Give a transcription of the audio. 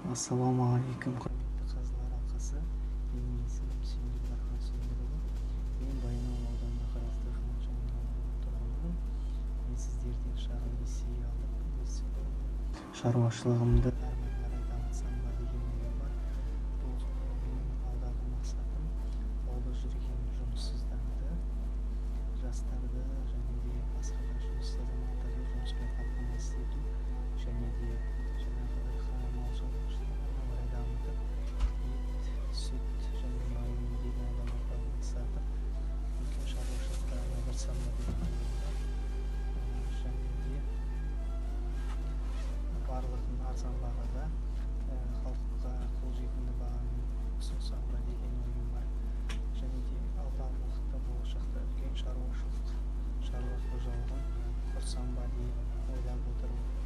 Ассалаумағалейкум, құрметті қазылар алқасы! Менің есімім Сүйіндік Дархан Сүйіндікұлы. Мен Баянауыл ауданына қарасты Жұманшы ауылының тұрғынымын. Мен сіздерден шағын несие алып, өз шаруашылығымды әрмен қарай дамытсам ба деген ойым бар. Бұл менің алдағы мақсатым — ауылда жүрген жұмыссыздарды, жастарды және де басқа да жұмыссыз азаматтарды жұмыспен қамтамасыз ету және де жаңағы ірі мал шаруашылығын әрмен қарай дамытып, ет, сүт және май өнімдерін аудан орталығына сатып, үлкен шаруашылыққа айналдырсам ба деген ойым бар. Және де барлығын арзан бағада, халыққа қолжетімді бағамен ұсынсам ба деген ойым бар. Және де алдағы уақытта, болашақта үлкен шаруашылық, шаруа қожалығын құрсам ба деп ойлап отырмын.